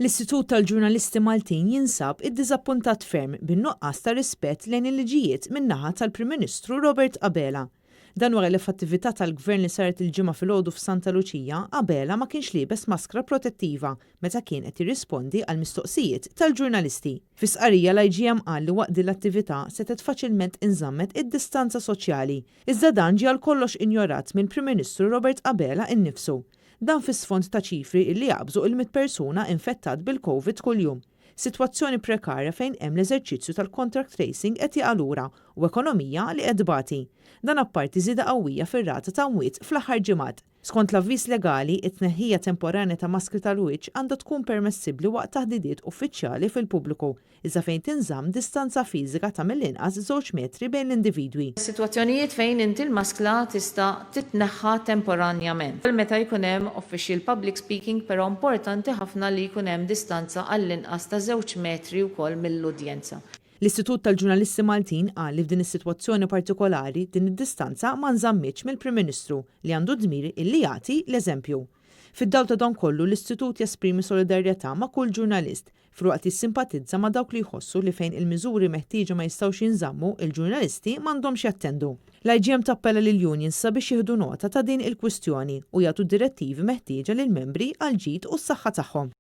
L-Istitut tal-Ġurnalisti Maltin jinsab iddiżappuntat ferm bin-nuqqas ta' rispett lejn il-liġijiet min-naħa tal-Prim Ministru Robert Abela. Dan wara li f'attività tal-Gvern li saret il-Ġimgħa filgħodu f'Santa Luċija, Abela ma kienx liebes maskra protettiva meta kien qed jirrispondi għall-mistoqsijiet tal-ġurnalisti. Fi stqarrija l-IGM qal li waqt din l-attività setgħet faċilment inżammet id-distanza soċjali, iżda dan ġie għal kollox injorat mill-Prim Ministru Robert Abela innifsu. Dan fi sfond ta' ċifri illi jaqbżu il-100 persuna infettat bil-Covid kuljum. Sitwazzjoni prekarja fejn hemm l-eżerċizzju tal-contract tracing qed jaqa' lura u ekonomija li qed tbati. Dan apparti żieda qawwija fir-rata ta' mwiet fl-aħħar ġimgħat. Skont l-avviż legali, it-tneħħija temporanja ta' maskri tal-wiċċ għandha tkun permessibbli waqt taħdidiet uffiċjali fil-pubbliku, iżda fejn tinżamm distanza fiżika ta' mill-inqas żewġ metri bejn l-individwi. Sitwazzjonijiet fejn inti l-maskla tista' titneħħa temporanjament. Meta jkun hemm official public speaking però importanti ħafna li jkun hemm distanza għall-inqas ta' żewġ metri wkoll mill-udjenza. L-Istitut tal-Ġurnalisti Maltin qal li f'din is-sitwazzjoni partikolari din id-distanza ma nżammitx mill-Prim Ministru li għandu d-dmir illi jagħti l-eżempju. Fid-dawl ta' dan kollu l-Istitut jesprimi solidarjetà ma' kull ġurnalist filwaqt li jissimpatizza ma' dawk li jħossu li fejn il-miżuri meħtieġa ma jistgħux jinżammu, il-ġurnalisti m'għandhomx jattendu. L-IGM tappella lill-unions sabiex jieħdu nota ta' din il-kwistjoni u jagħtu d-direttivi meħtieġa lill-membri għall-ġid u s-saħħa tagħhom.